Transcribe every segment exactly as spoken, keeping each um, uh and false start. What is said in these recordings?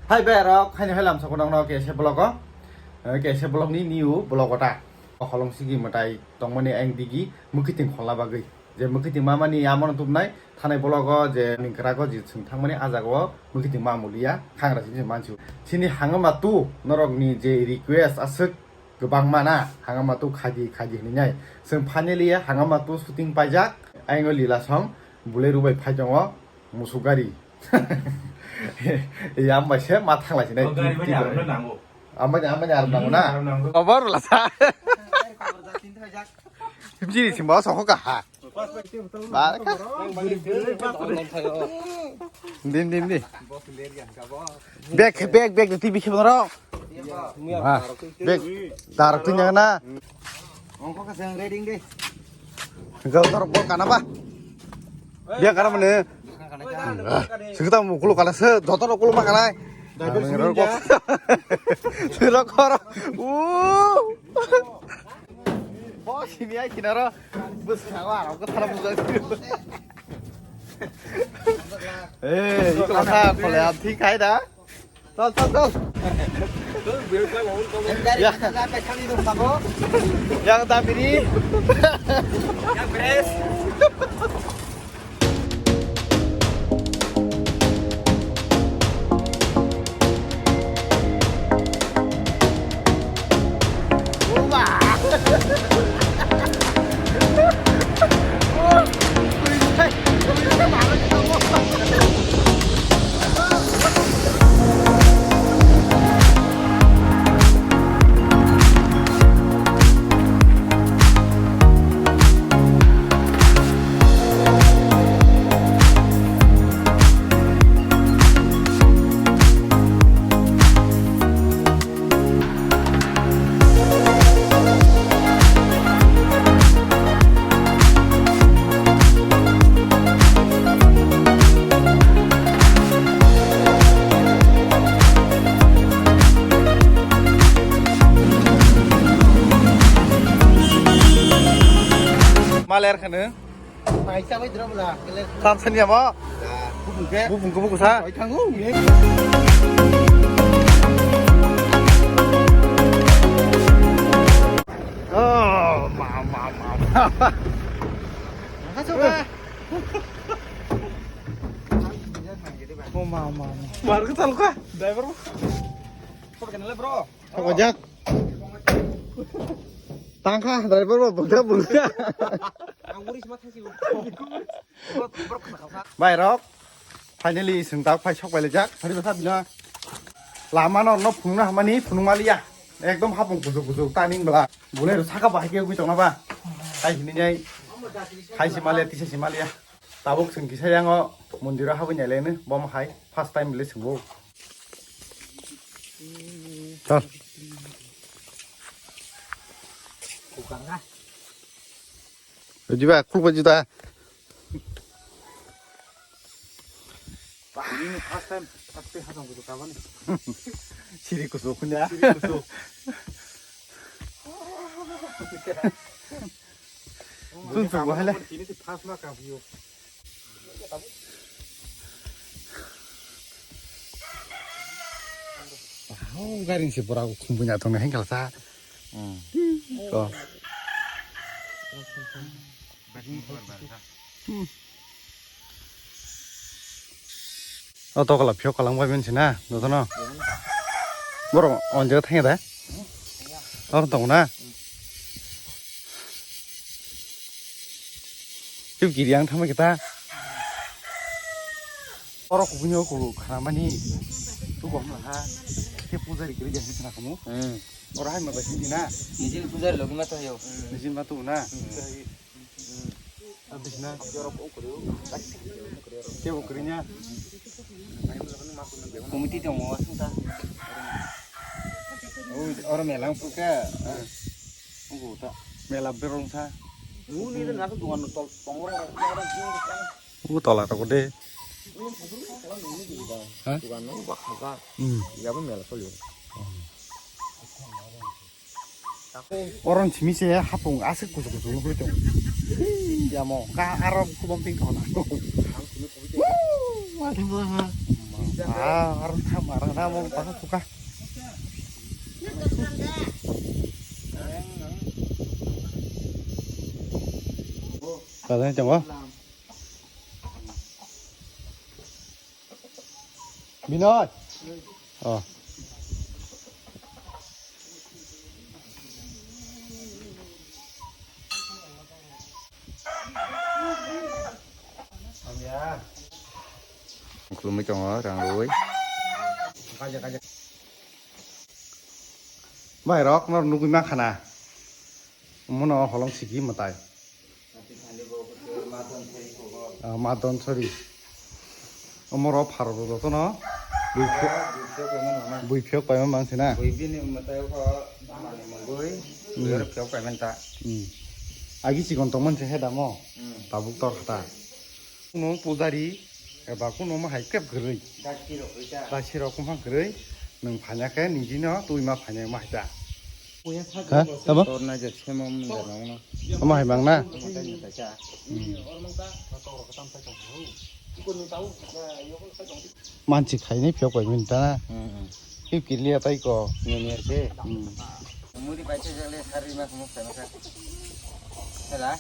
Hai bai rok, haini hai lamsa ko nokno K S F vlog o. Eh, K S F vlog ni new vlog o ta. Holong sigi mwtai tongmani ang digi mwkhitwng kholna bagwi. Je mwkhitwng mamani amano tubnai thanai vlog o je ning krago je chwng thangmani ah jaga o mwkhitwng ma muliya khangra sini mansu. Sini hangma tu norok ni je request aswk kwbangma na hangma tu khaidi khaidi hinwi nai. Chwng finally hangma tu shooting paijak. Ang o lila song bulai rubai phai tongo. Musuk gari. Yang bai se ma thang lai sinai. Oh, gari mani aram na nango. Amani, amani aram nango na. Aram nango. Obar la sa. Himjiri simba sokho ka ha. Ba ka. Dim, dim, dim. Bag, bag, bag, T V khibang ro. Ba, bag, dar tu nyang na. Ongko ka sang ready de. Gau tor bol kana ba. Biang kana mane. Sikta mukulu kana se, dotor ukulu ma kana. Sirok koro. Uh. Bo sini ai kinaro. Bus kawa arok ko thara bujak. Eh, iko kasa kole am thik hai da. Chal, chal, chal. Ya. Yang tabiri. Yang beres. Maler khane. Paisa bai dra bla. Tam sani amo. Bubung ke. Bubung ke bubung sa. Oi thangu. Oh, ma, ma, ma, ma. Kaso ka. Oh, ma, ma, ma. Mar ka tal ka. Driver. Kok kenal, bro? Kok ajak. Tangkha, driver bo bungkha, bungkha. Ang uri sima thasi. Bai rok, finally, sengtak phai sok bai lejak. Hari basa bina. Lama no, no phunukna hamani, phunuk maliya. Ekdom hapung kuchuk kuchuk, taning bela. Bulai ro saka bahai ke gui tongna ba. Hai hini jai. Hai si maliya, tisa si maliya. Tabuk chwng kisa yang o mondir o habwi nai lai no, bo hai first time le chwng bo. Chal. Juda, khulba juda. Ini first time, tapi hatang kudu kawan. Siri kusu kunya. Siri kusu. Chun chun bo hai le. Tini si phas ma ka view. Oh, gari si pura khumbunya tong heng kala sa. Hmm. Ko. Hmm. O tokla phiyok kalang bai mensina, jotono. Borok on jaga thangya da? Oro tongo na? Tei kiri ang thamai kita. Oro kubuni o kubu khanamani. Tu kom laha. Ke pujari kiri jani khana kamu. Hmm. Oro hai ma bai sini na. Nijil pujari logi ma to yo. Nijil ma tu na. Hmm. Abisna. Kebo kwrwngya. Committee tongo aswk ta. Ui, oro mela wngkha. Wngkha ta. Mela berong sa. Nini na dukan tol tongor. U tola to de. Ha? Dukan no ba khaga. Hmm. Yabo mela solio. Oron simi se hapung aswk kuchuk kuchuk nugwi tongo. Yamo ka aro kubam ping khona. Wah, thang thang ha. Ah, arang tham, arang tham, arang tham, suka. Kadang cengko. Binoy. Oh. Khulumui tongo rang rwi. Bai rok no nugui ma khana. Omono holong sigi mwtai. Ah, ma don sori. Omoro pharok rok jotono bui phiyok, bui phiyok paima mang sina. Bui bini mwtai kho mani mungui. Hmm. Bui phiyok paima ta. Hmm. Agi chikon tongmani se heda mo. Hmm. Tabuk tor kha ta. Kuno pujari eba kuno ma hai kep kwrwi. Dasi rok kwrwi ta. Dasi rok kwma kwrwi. Nwng phanya khe nijino twi ma phanya ma hai ta. Ha? Tamo? Tor na je semo mun da na uno. Tamo hai mang na? Tamo tai ni ta cha. Hmm. Manchi khaini phiyok bai min ta na. Hmm, hmm. Ki kiliya tai ko. Ni ni ase. Hmm. Muri bai che jale sari ma mo sa na. Hela.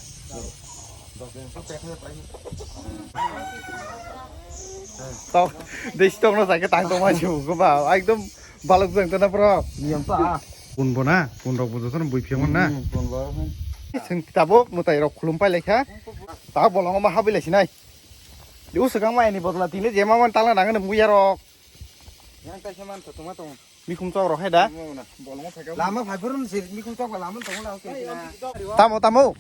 Tok, dei tok no sai ke tang tong ma chu ko ba. Ekdom balok jang ta na bro. Yang pa. Kun bo na, kun rok bo joto no bui phiyok na. Hmm, kun bo. Seng tabok mwtai rok khulum pai lai kha. Ta bolong ma habi lai sinai. Diu swkang mai ni bodla tini je ma man tala nang ne muya rok. Yang kaisa man to tuma tong. Mikhum chok rok hai da. Lama phai phuru se mikhum chok lama tong la ke. Tamo, tamo.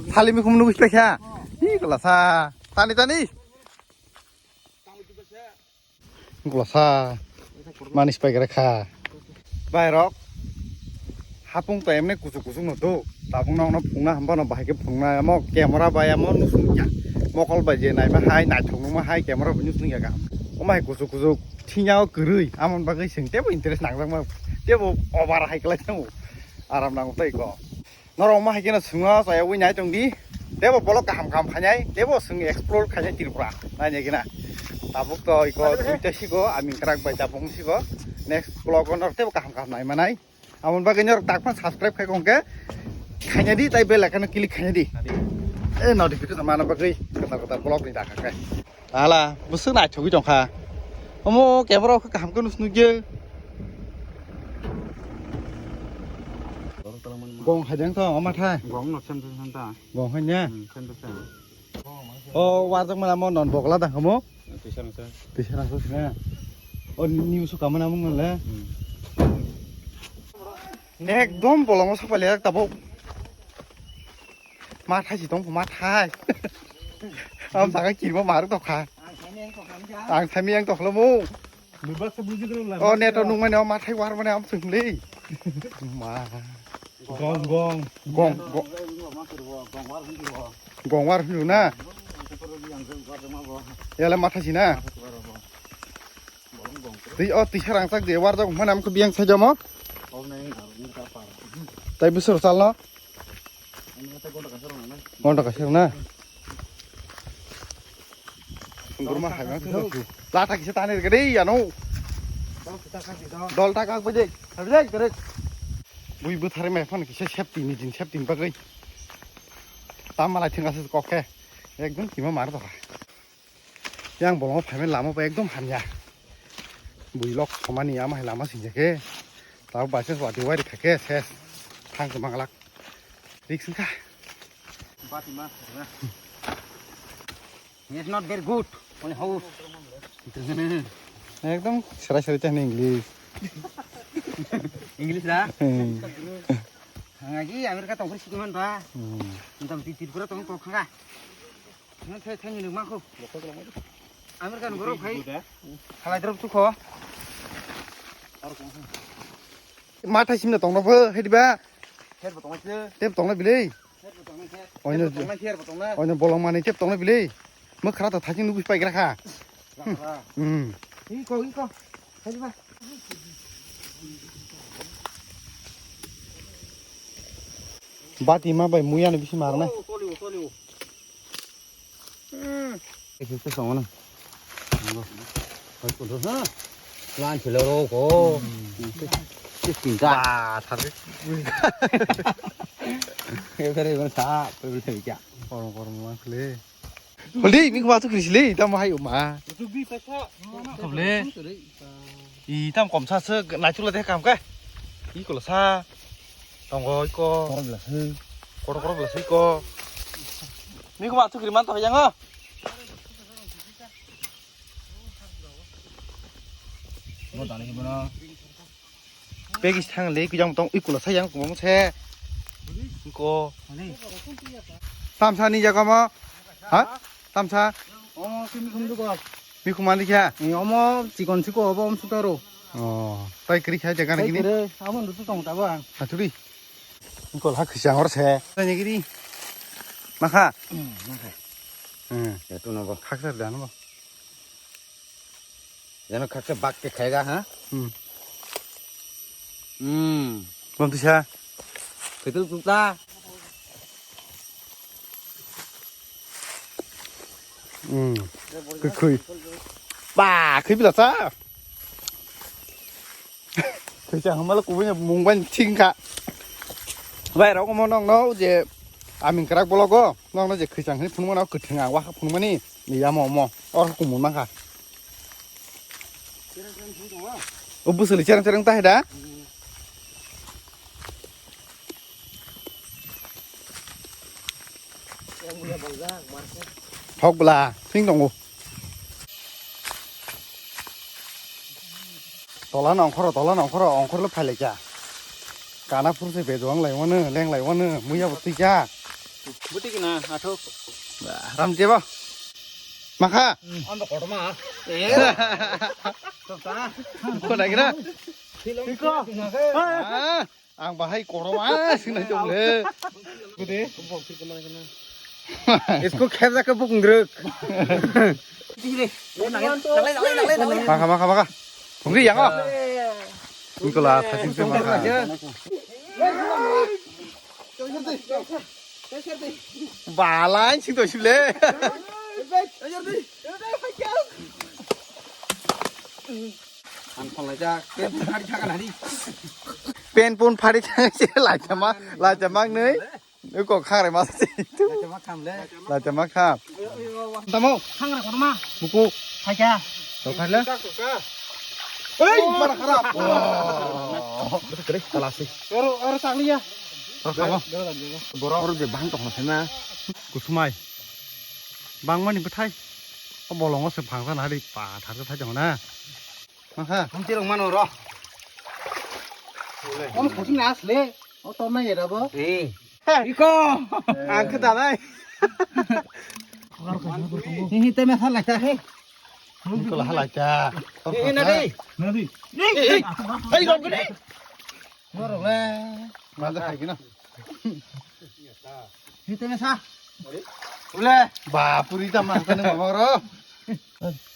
Thali mikhum nugui pai kha. Hi kala sa. Tani, tani. Kala sa. Manis pai kha. Bai rok. Hapung to emne kuchuk kuchuk no do. Tabuk no no phungna hamba no bahai ke phungna amo camera bai amo nusung ya. Mokol bai je naima hai naithok numa hai camera bai nusung ya ga. Omo hai kuchuk kuchuk thinya o kwrwi amon bagwi sing tebo interest nangjak ma tebo over hai kwlai thango. Aram nango tai ko. Norok omo hai khe no swngo chaya wi nai tong di. Tebo bolok kaham kaham khainai tebo swng explore khainai Tripura. Nai nai gina. Tabuk to iko duita sigo ami krak bai tabung sigo. Next vlog o norok tebo kaham kaham nai manai. Aboni bagwi norok tak phano subscribe khai kong khe khaina di, tai bell icon o click khaina di. E notification mana bagwi kwtal kwtal vlog ni dakha khe. Ala, bwswk naithogwi tongkha. Omo camera o khe kaham khe nuknukya. Gong hai deng to, omo thai. Gong no sem sem ta. Gong hai nya. Hmm, sem sem. O warjak mana mo non bokla da kamo? Tisa rangsa. Tisa rangsa sina. O news ka mana mung le. Hmm. Ekdom bolongo sokpali ek tabuk. Ma thai si tong ma thai. Am saka kirmo maruk tokha. Ang thami ang tokhlamo. Bebak se buji dulu lah. O neto nung mane o mathai war mane am sung le. Ma. Gong gong. Gong gong. Gong war hunu na. Yale mathai sina. Tei o tisa rangchak de war jok mane am khe biyang sai jamo. Tai busur chal no. Gonta kasir na. Sundurma hai ma. Lata kisa tani rega dei ano. Dol ta kak bajek. Bajek terek. Bui buthari mai phone kisa safety ni din safety ni bagwi. Tam malai thing ase kok khe. Ekdom kima mar to. Yang bolongo phaimani lama bo ekdom hamya. Bui lok somani ama hai lama singya khe. Tabo by chance watwi wari kha khe ses. Thang se manglak. Risk wngkha. Bati ma khajana. It's not very good. Only house. Ekdom serai serai chahni English. English da? Hmm. Ang agi America tong phai sikman ba. Hmm. Entam ti Tripura tong kok kha. Nang thai thai ni ma ko. America no borok phai. Halai drop tu kho. Ma thai simna tong no pho, hedi ba? Her bo tong se. Tep tong na bili. Her bo tong se. Oino her bo tong se, her bo tong se. Oino bolong mani tep tong na bili. Mo khara to thajing nugui pai gra kha. Hmm. Iko, iko. Hedi ba? Bati ma bai muya no bisi marna. Oh, toliu, toliu. Hmm. Ekis to songo na. Nanggo. Hoi kudu ha. Lan chilo ro ko. Siskin ka. Ba thar ke. Ke bere ban sa pe bere ke. Korom korom lang le. Holi mi khwa tu kris le tam hai ma. Khable. I tam kom sa se nai tu la de kam ka. I ko la sa. Tong ko ko. Korom la se. Korom korom la se ko. Mi khwa tu kri man to yang. Pegi thang le kujang tong ikula sayang tong se. Ko. Tamsa ni jaga ma? Ha? Tamsa? Omo kimi khum duko. Mi khum ani kya? Omo chikon chiko obo om sutaro. Oh, tai kri khai jaga ni. Amo ndu tong tabo. Aturi. Ikol ha khisa ngor se. Ni giri. Makha. Hmm. Ya tu nobo. Khaksa dan bo. Jano khaksa bak ke khaiga ha? Hmm. Hmm. Bom tisa. Betul kuta. Hmm. Khui khui. Ba, khui bila sa. Khui sa hamala kubunya mungban thingka. Bai rok mo nong no je aming krak bologo. Nokno je khwichang hwnwi phunukmano kwthwng ang wakha phunukmani yamo omo or kumun mankha. O bwswli chereng chereng tahe da? Hok bwla thing tongo. Tola nongkhoro, tola nongkhoro, ongkhorlo phailaikha. Kana phuru se bejo wng laiwano, leng laiwano, muya bo twi kha. Buti kina, athok. Ram jebo. Makha. Ando kotorma. Kona kira. Iko. Ah. Ang bahai korom a sinai chong le. Gede. Isko khep jak ke bukung grek. Maka maka maka. Phungri yang o. Ikola thasing se maka. Balai sing to sile. Ang khonglai jak, pen phari thaka nari. Pen pun phari thaka se laijama, laijama nui. Nui kok khang rai masa se. Laijama kham le. Laijama kham. Tamo. Khang rai korma. Buku. Thaika. Thaika le. Ei, mara khara. Betul kere, kalasi. Aro, aro sakliya. Aro tamo. Borok aro je bang tong na. Kusumai. Bangmani bwthai. O bolongo se phangsa nari pa thar thai jong na. Aha. Hamti rong mano ro. Om kuching nas le. O to na yera bo. Eh. Iko. Ang khe dalai. Ni te me halai ta he. Iko la halai ta. Ni na dei. Na dei. Ei, ei. Ei, rong gede. Borok le. Manja khai kino. Hite mesa. Ule. Ba, puri ta manja ni mama ro.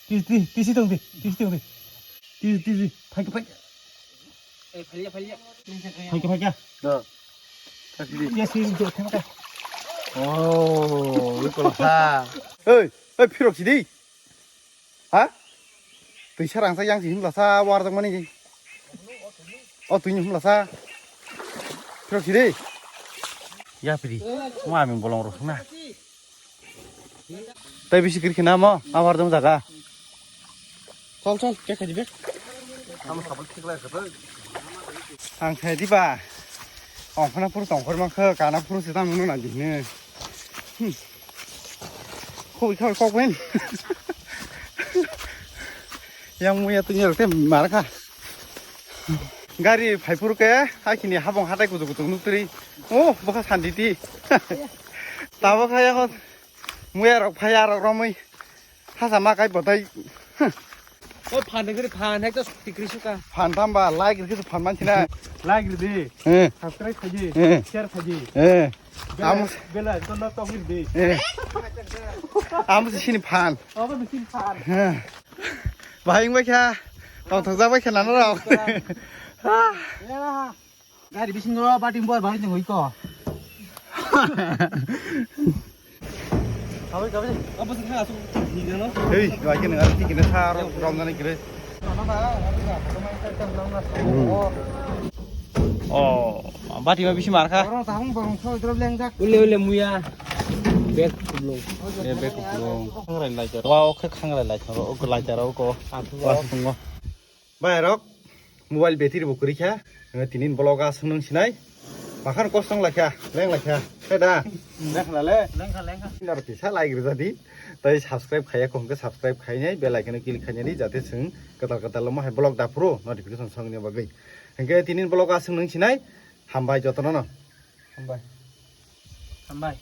Ti, ti, tisi tong di, tisi tong di. Ti, ti, ti. Phai, phai. Eh, phai, phai. Phai, phai. Do. Thak di. Ya, si, do, thak. Oh, ui, kola sa. Hei, hei, phirok si di. Ha? Twi sarang sa yang si himla sa warjak mani. O twi ni himla sa. Phirok si de. Ya piri. Mo ami bolong rok na. Tai bisi kiri khina mo, a warjak jaga. Chol, chol, kya khaji be? Ang khai di ba. Ongkhana phuru tongkhor mankha, kana phuru se tamo nang di ne. Hmm. Khoi khoi kok wen. Yang muya tu nyar te mar kha. Gari phai phuru ke, hai kini habong hatai kutu kutu nutri. Oh, bokha sandi ti. Tabo kha yang muya rok phai ya rok romoi. Hasa ma kai botai. O phan de gari phan hek to tikri suka. Phan tam ba like ri kisu phan man china. Like ri di. Eh. Subscribe khaji. Eh. Share khaji. Eh. Bela, amo bela to no tong ri di. Eh. Amo sini phan. Amo sini phan. Eh. Bahai bai kha. Tong thok ja bai kha nana rok. Ya. Gari bisingo bating bor bang jeng iko. Hei, lagi nang arti kena sa ro rom nani kere. Hmm. Oh, bati ma bisi mar kha. Ule ule muya. Bek kublung. Eh, bek kublung. Khangrai lai jar. Wa, oke khangrai lai jar. Oke lai jar, oko. Wa, sungo. Bai rok, mobile battery bo kwrwi kha. Tinin vlog aswk nung sinai. Bakhan kosong lai kha, leng lai kha. Khe da? Leng kha le. Leng kha, leng kha. Naro kisa like rwja di. Tai subscribe khaiya kho hwnkhe subscribe khainai, bell icon o click khainani, jate chwng kwtal kwtal omo hai vlog daphuru notification songni bagwi. Hwnkhe tinin vlog aswk nung sinai. Hambai jotono no. Hambai. Hambai.